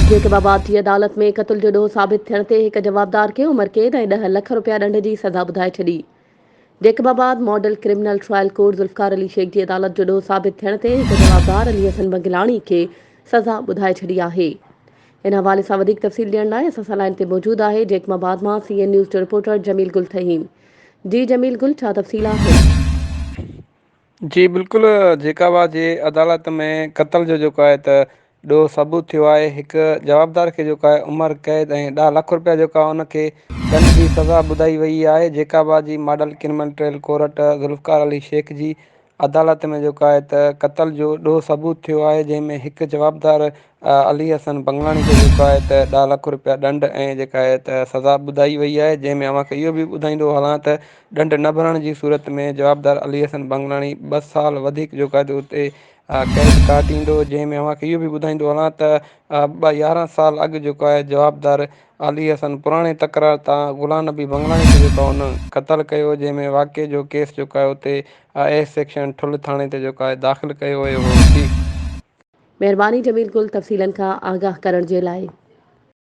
Jacob آباد جي عدالت ۾ قتل جو ڏوهه ثابت ٿيڻ تي هڪ جوابدار کي عمر قيد ۽ ڏهه لک رپيا ڏنڊ جي سزا ٻڌائي ڇڏي. Jacobabad model criminal trial court Zulfiqar Ali Shaikh جي عدالت جو ڏوهه ثابت ٿيڻ تي هڪ جوابدار علي حسن بنگلاڻي کي سزا ٻڌائي ڇڏي آهي. ان حوالي سان وڌيڪ تفصيل ڏيڻ لاء اسان سان لائين تي موجود آهي جيڪب آباد مان سي اين نيوز جو رپورٽر جميل گل ٿهيم. جي جميل گل ڇا تفصيل آهن؟ جي بلڪل جيڪب آباد جي عدالت ۾ قتل جو جيڪو آهي ته ڏوهه ثبوت ٿيو آهي هڪ جوابدار کي جيڪو آهي عمر قيد ۽ ڏهه لک روپيا جيڪو آهي ان کي ڏنڊ جي سزا ٻڌائي وئي آهي جيڪب آباد جي model criminal trial court Zulfiqar Ali Shaikh جي عدالت ۾ جيڪو آهي ته قتل جو ڏوهه ثبوت ٿيو آهي جنهن ۾ هڪ جوابدار علي حسن بنگلاڻي کي جيڪو آهي ته ڏهه لک روپيا ڏنڊ ۽ جيڪا آهي ته سزا ٻڌائي وئي آهي جنهن ۾ اوهان کي اهو به ٻڌائيندو هلان ته ڏنڊ نه ڀرڻ جي صورت ۾ جوابدار علي حسن بنگلاڻي ٻه سال وڌيڪ جيڪو آهي ته اتي قيد ڪاٽيندو جنهن ۾ اوهان کي اهو به ٻڌائيندو هلان ته ٻه يارهن سال اڳ جيڪو آهي جوابدار علي حسن پراڻي تڪرار تان غلام نبي بنگلاڻي کي جيڪو آهي ان قتل ڪيو جنهن ۾ واقعي جو ڪيس جيڪو آهي اتي اي سيڪشن ٺل ٿاڻي تي جيڪو آهي داخل ڪيو ويو هو. جي. مهرباني جميل گل تفصيلن کان آگاهه ڪرڻ جي لاء.